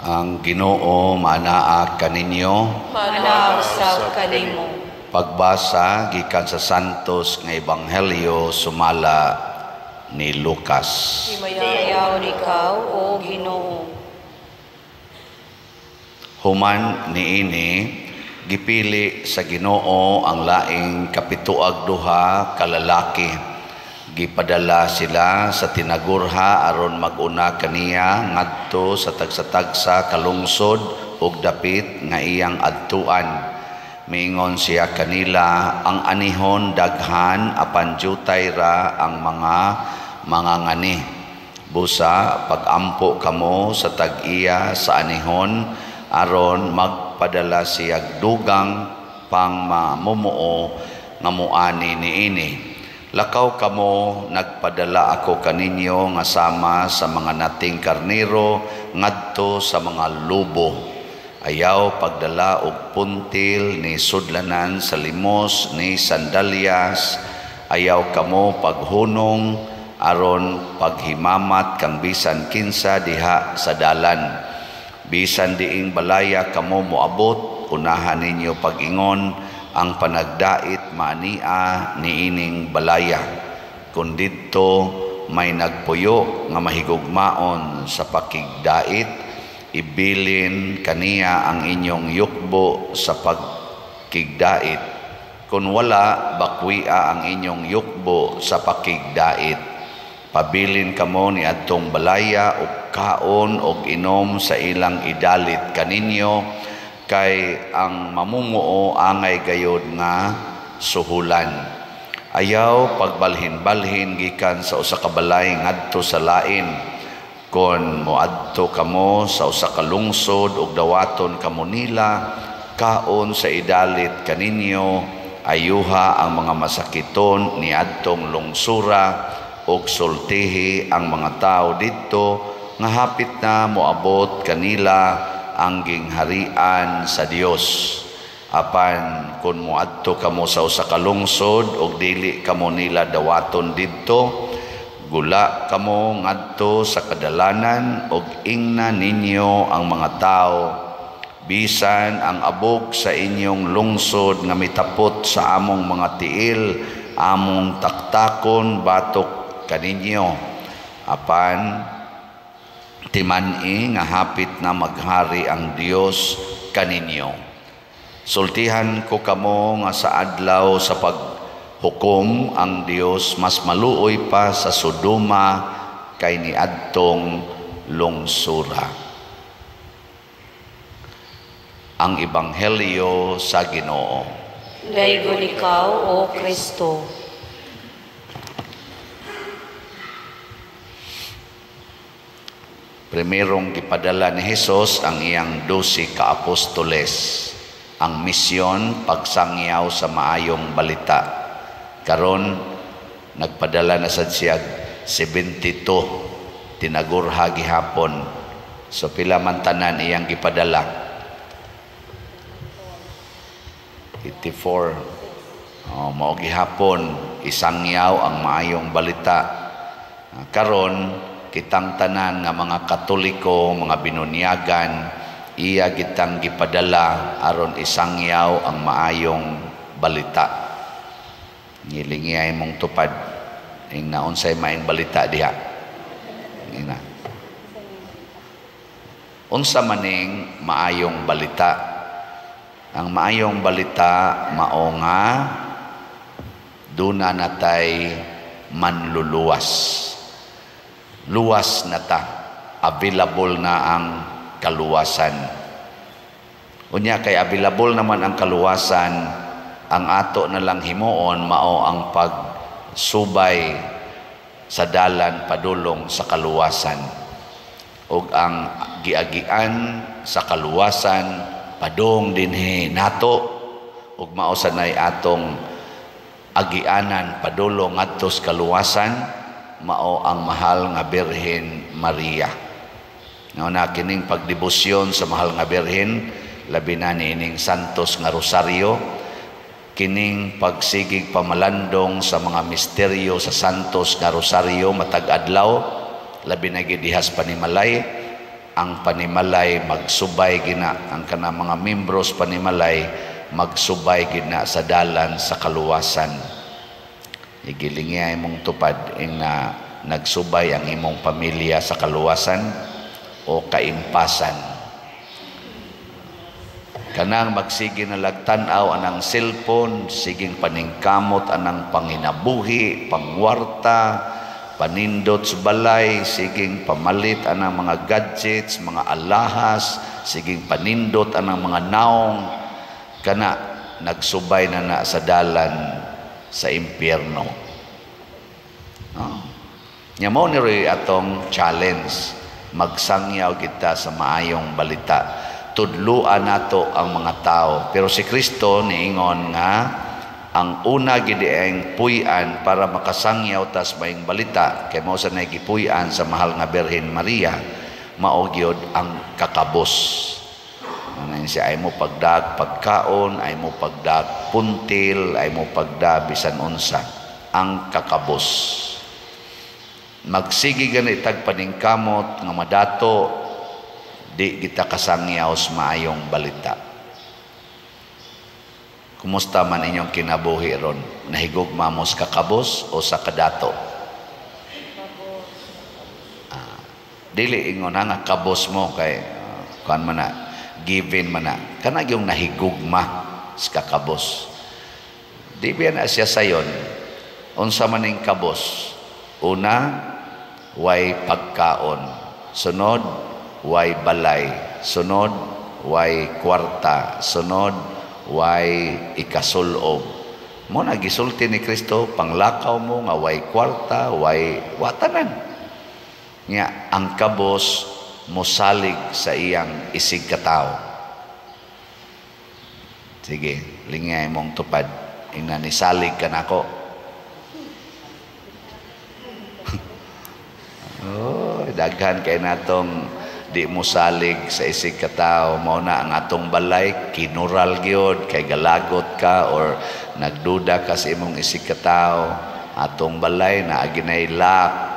Ang Ginoo maanaa kaninyo. Maanaa usab kanimo. Pagbasa gikan sa Santos nga Ebanghelyo sumala ni Lucas. Himayaon ikaw, o Ginoo. Human niini, gipili sa Ginoo ang laing kapituag duha ka lalaki. Gipadala sila sa tinagurha aron mag-una kaniya ngadto sa tagsa-tagsa ka lungsod ug dapit nga iyang adtuan. Miingon siya kanila, "Ang anihon daghan apan jutay ra ang mga mangangani. Busa pagampo kamo sa tag-iya sa anihon aron magpadala siyag dugang pang mamumuo nga muani niini. Lakaw kamo, nagpadala ako kaninyo nga sama sa mga nating karnero ngadto sa mga lobo. Ayaw pagdala og puntil ni sudlanan sa limos ni sandalyas. Ayaw kamo paghunong aron paghimamat kang bisan kinsa diha sa dalan. Bisan diing balaya kamo moabot, unahan ninyo pag-ingon, 'Ang panagdait maania niining balaya.' Kung didto may nagpuyo nga mahigugmaon sa pakigdait, ibilin kaniya ang inyong yukbo sa pagkigdait. Kung wala, bakwia ang inyong yukbo sa pakigdait. Pabilin kamo ni adtong balaya og kaon og inom sa ilang idalit kaninyo, kay ang mamumuo angay gayod nga suhulan. Ayaw pagbalhin-balhin gikan sa usa ka balay ngadto sa lain. Kon moadto kamo sa usa ka lungsod ug dawaton kamo nila, kaon sa idalit kaninyo, ayuha ang mga masakiton niadtong lungsura ug sultihi ang mga tawo didto nga hapit na moabot kanila ang gingharian sa Dios. Apan kun moadto kamo sa usa ka lungsod ug dili kamo nila dawaton didto, gula kamo ngadto sa kadalanan ug ingna ninyo ang mga tawo, 'Bisan ang abog sa inyong lungsod nga mitapot sa among mga tiil, among taktakon batok kaninyo. Apan timan-i nga hapit na maghari ang Dios kaninyo.' Sultihan ko kamo nga sa adlaw sa paghukom ang Dios mas maluoy pa sa Sodoma kay niadtong lungsura." Ang Ebanghelyo sa Ginoo. Daygon ikaw, O Kristo. Primerong gipadala ni Hesus ang iyang 12 ka apostoles. Ang misyon, pagsangyaw sa maayong balita. Karon nagpadala na sad siya 72 tinagurha gihapon. So pila man tanan iyang gipadala? 84. Oh, mao gihapon isangyaw ang maayong balita. Karon kitang tanan nga mga Katoliko, mga binunyagan, iya gitang gipadala aron isangyaw ang maayong balita. Ngilingiyay mong tupad ing naunsay maayong balita diha. Ina. Unsa maning maayong balita? Ang maayong balita mao nga duna natay manluluwas. Luwas na ta, available na ang kaluwasan. Unya kay available naman ang kaluwasan, ang ato na lang himuon mao ang pagsubay sa dalan padulong sa kaluwasan. Ug ang giagian sa kaluwasan padung dinhi nato, ug mao sanay atong agianan padulong ngadto sa kaluwasan, mao ang mahal nga Birhen Maria. Nga na kining pagdebosyon sa mahal nga Birhen, labi na niining Santos nga Rosario, kining pagsigig pamalandong sa mga misteryo sa Santos nga Rosario matag adlaw, labi na gid dihas panimalay, Ang panimalay magsubay gina, ang kanang mga membros panimalay magsubay gina sa dalan sa kaluwasan. Igilingi imong tupad ing na nagsubay ang imong pamilya sa kaluwasan o kaimpasan. Kanang magsige na lagtan-aw anang cellphone, siging paningkamot anang panginabuhi, pangwarta, panindot sa balay, siging pamalit anang mga gadgets, mga alahas, siging panindot anang mga naong, kana nagsubay na na sa dalan sa impyerno. Oh. Nya mao ni roy atong challenge, magsangyaw kita sa maayong balita. Tudluan nato ang mga tao. Pero si Kristo niingon nga ang una gid ang puy-an para makasangyaw tas maayong balita kay mao sa nagipuy-an sa mahal nga Birhen Maria, mao gyud ang kakabos. Ano siya, ay mo pagdag pagkaon, ay mo pagdag puntil, ay mo pagda bisan unsa, ang kakabos. Magsige gani tag paningkamot nga madato, di kita kasangyaw sa maayong balita. Kumusta man inyong kinabuhi ron? Nahigugma mo sa kakabos o sa kadato? Dili ingon nga kabos mo kay kuan man na, given man na. Kana yung nahigugma sa kakabos. Di ba na siya sayon? Unsa man ning kabos? Una, way pagkaon. Sunod, way balay. Sunod, way kwarta. Sunod, way ikasulob. Mo na gisulti ni Kristo, panglakaw mo nga way kwarta, way watanan. Nya ang kabos mosalig sa iyang isig katawo. Sige, lingay mong tupad. Ina nisalig ka nako. Oh, daghan kay natong di mo salig sa isig katawo. Mao na ang atong balay kinural gyud kay galagot ka or nagduda ka sa imong isig katawo. Atong balay na ginay lock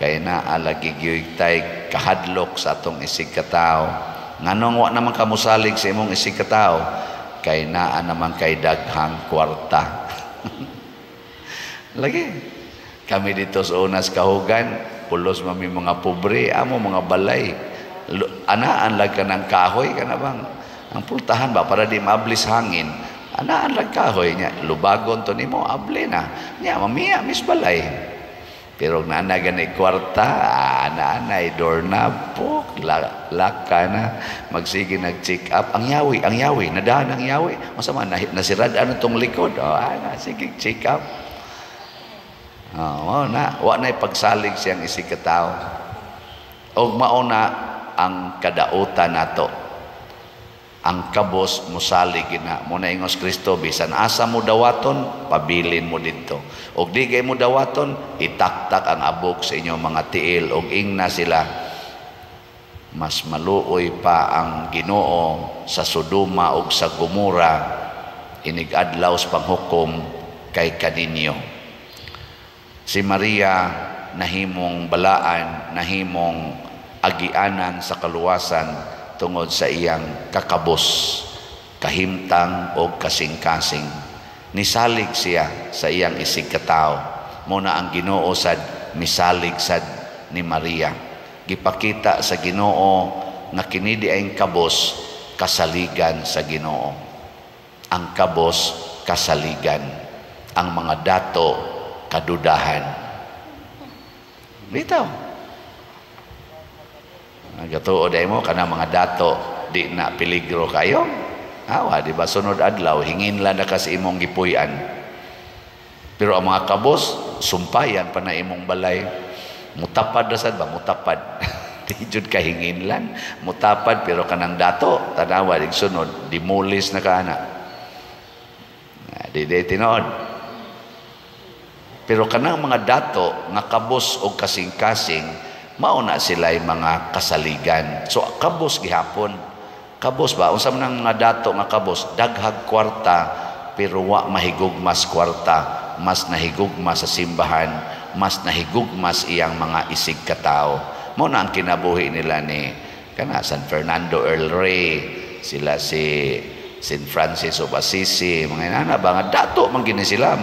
kay na alagi gyud tay kahadlok sa atong isig katawo. Nganong wa naman ka mosalig sa imong isig katawo? Kay naa naman kay daghang kwarta. Lagi kami dito sa Unas Kahugan, pulos mami mga pobre, amo mga balay. Anaan lag ka ng kahoy ka na bang? Ang pultahan ba para di maablis hangin? Anaan lag kahoy niya, lubagon to nimo, able na. Niya mamiya mis balay. Pero naana gani kwarta, ana-anay doorknob pok laka na magsige nag-check up ang yawi, nadaan ang yawi. Masama na nasirad ano tong likod. Oh, ana sige check up. Oh, na wa nay pagsalig siyang isig katawo. Og mao na ang kadautan nato. Ang kabos mosalig gina. Mo na ingos Kristo, bisan asa mo dawaton, pabilin mo didto. Og di kay mo dawaton, itaktak ang abok sa inyong mga tiil og ingna sila. Mas maluoy pa ang Ginoo sa Sodoma og sa Gomora inig adlaw sa panghukom kay kaninyo. Si Maria nahimong balaan, nahimong agianan sa kaluwasan tungod sa iyang kakabos, kahimtang o kasing-kasing. Nisalig siya sa iyang isig katawo. Muna ang Ginoo sad misalig sad ni Maria. Gipakita sa Ginoo nga kini di ay kabos kasaligan sa Ginoo. Ang kabos kasaligan, ang mga dato kadudahan. Bitaw. Nagatuo dai mo kana mga dato di na peligro kayo. Awa, di ba sunod adlaw hingin lang na ka sa imong gipuy-an. Pero ang mga kabos sumpayan pa na imong balay. Mutapad ra sad ba mutapad. Di jud ka hingin lang, mutapad pero kanang dato tanawa dig sunod dimulis na ka ana. Di di tinuod. Pero kanang mga dato nga kabos og kasing-kasing, mao na sila'y mga kasaligan. So kabos gihapon. Kabos ba? Unsa man ang mga dato nga kabos? Daghag kwarta pero wa mahigugmas kwarta, mas nahigugma sa simbahan, mas nahigugmas iyang mga isig katao. Mao na ang kinabuhi nila ni Kana San Fernando El Rey, sila si Saint Francis of Assisi, mga inana ba nga dato man gini sila,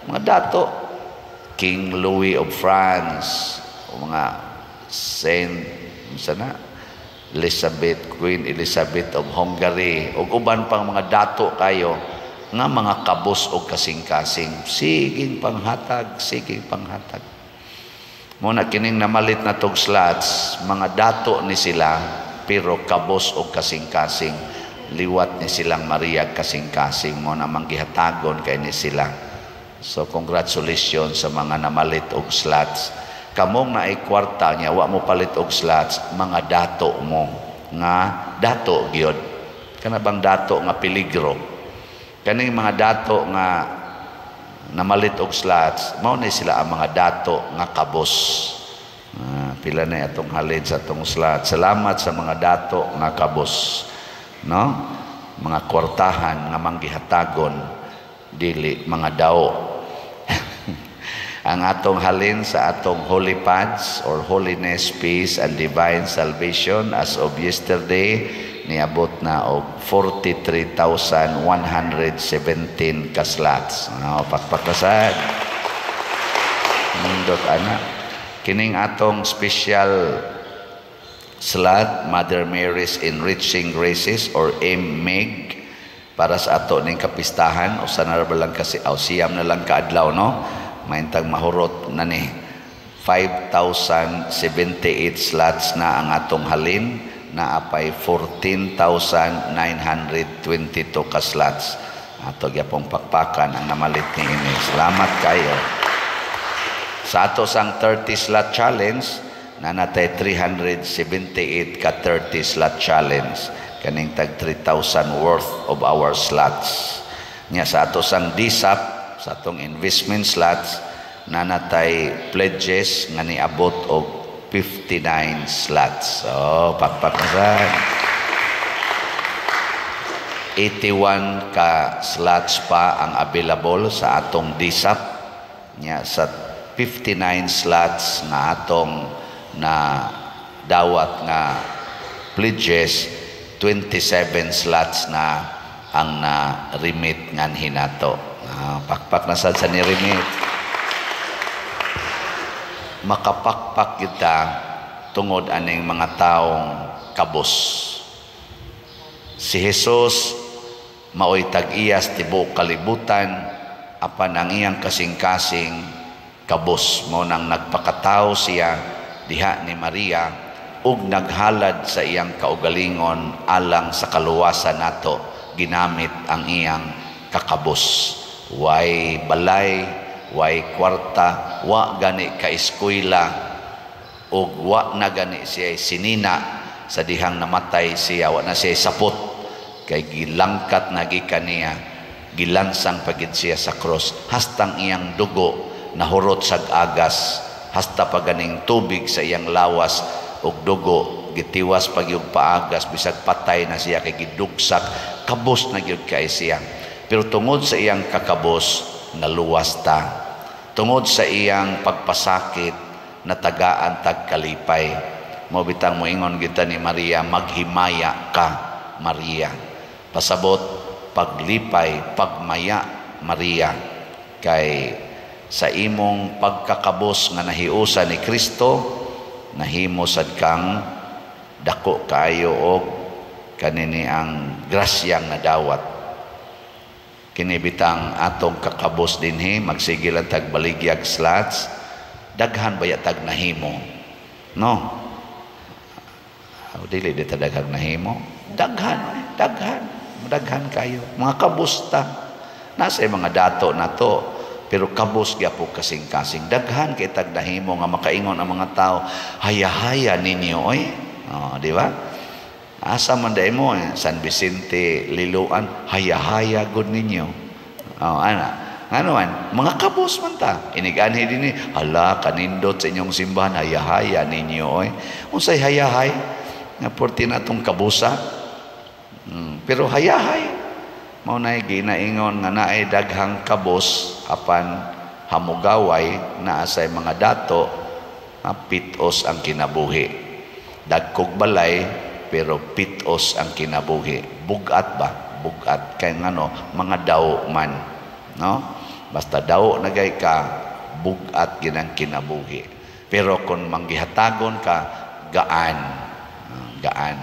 mga dato. King Louis of France, o mga Saint sana Elizabeth, Queen Elizabeth of Hungary, ug uban pang mga dato kayo nga mga kabos og kasing-kasing, siging panghatag, siging panghatag. Mo na kining namalit na tog slots, mga dato ni sila pero kabos og kasing-kasing. Liwat ni silang Maria kasing-kasing, mo na manggihatagon kay ni sila. So congratulations sa mga namalit og slots. Kamong naay kwarta niya wa mo palit og slots, mga dato mo nga dato gyud. Kana bang dato nga peligro? Kaning mga dato nga namalit og slots, mao ni sila ang mga dato nga kabos. Pila na atong halin sa atong slot. Salamat sa mga dato nga kabos. No? Mga kwartahan nga manggihatagon, dili mga dao. Ang atong halin sa atong Holy Pads or Holiness, Peace and Divine Salvation as of yesterday, niabot na og 43,117 ka slots. Oh, pakpakasad. Nindot ana. Kining atong special slot, Mother Mary's Enriching Graces or MMEG, para sa ato ning kapistahan, usa na ra lang kasi aw 9 na lang kaadlaw, no? Maintang mahurot na ni. 5,078 slots na ang atong halin, naapay 14,922 ka slots. Ato gyapong pakpakan ang namalit ni ini. Salamat kayo. Sa ato sang 30 slot challenge, nanatay 378 ka 30 slot challenge, kaning tag 3,000 worth of our slots. Nya sa ato sang DSAP, sa atong investment slots, nanatay pledges nga niabot og 59 slots. So, pakpak na. 81 ka slots pa ang available sa atong DSAP. Nya sa 59 slots nga atong na dawat nga pledges, 27 slots na ang na-remit nganhi nato. Pakpak na sad sa ni-remit. Makapakpak kita tungod aning mga taong kabos. Si Jesus maoy tag-iyas tibuok kalibutan, apan ang iyang kasing-kasing kabos, mo nang nagpakatao siya diha ni Maria ug naghalad sa iyang kaugalingon alang sa kaluwasan nato, ginamit ang iyang kakabos. Way balay, way kwarta, wa gani ka eskwela, ug wa na gani siya sinina sa dihang namatay siya, wa na siya sapot kay gilangkat na gikan niya, gilansang pagid siya sa cross hastang iyang dugo nahurot sa agas, hasta paganing tubig sa iyang lawas ug dugo gitiwas pagyug paagas, bisag patay na siya kay gidugsak, kabos na gyud kay siya. Pero tungod sa iyang kakabos, naluwas ta. Tungod sa iyang pagpasakit, natagaan tag kalipay. Mao bitang moingon kita ni Maria, maghimaya ka, Maria. Pasabot, paglipay, pagmaya, Maria. Kay sa imong pagkakabos nga nahiusa ni Kristo, nahimo sad kang dako kaayo og kanini ang grasyang nadawat. Kini bitang atong kakabos dinhi, magsige lang tag baligyag slots, daghan baya tag nahimo, no? O, dili di ta daghang nahimo, daghan, daghan, daghan kayo mga kabusta. Nasa mga dato na to, pero kabos gyapon kasing-kasing. Daghan kay tag nahimo nga makaingon ang mga tao, haya-haya ninyo oy. Oh, di ba? Asa man day mo, eh? San Vicente, Liloan, haya-haya gud ninyo. Oh, ana. Ngano man, mga kabos man ta. Iniganhi dinhi, hala kanindot sa inyong simbahan, haya-haya ninyo oy. Unsay hayahay? Nga porti na tong kabusa. Pero hayahay. Mao nay ginaingon nga naay daghang kabos apan hamugaway, naa say mga dato nga pitos ang kinabuhi. Dagkog balay pero pitos ang kinabuhi. Bugat ba? Bugat kay ngano, mga daw man, no? Basta daw na gay ka, bugat ginang kinabuhi. Pero kung manggihatagon ka, gaan. Ah, gaan.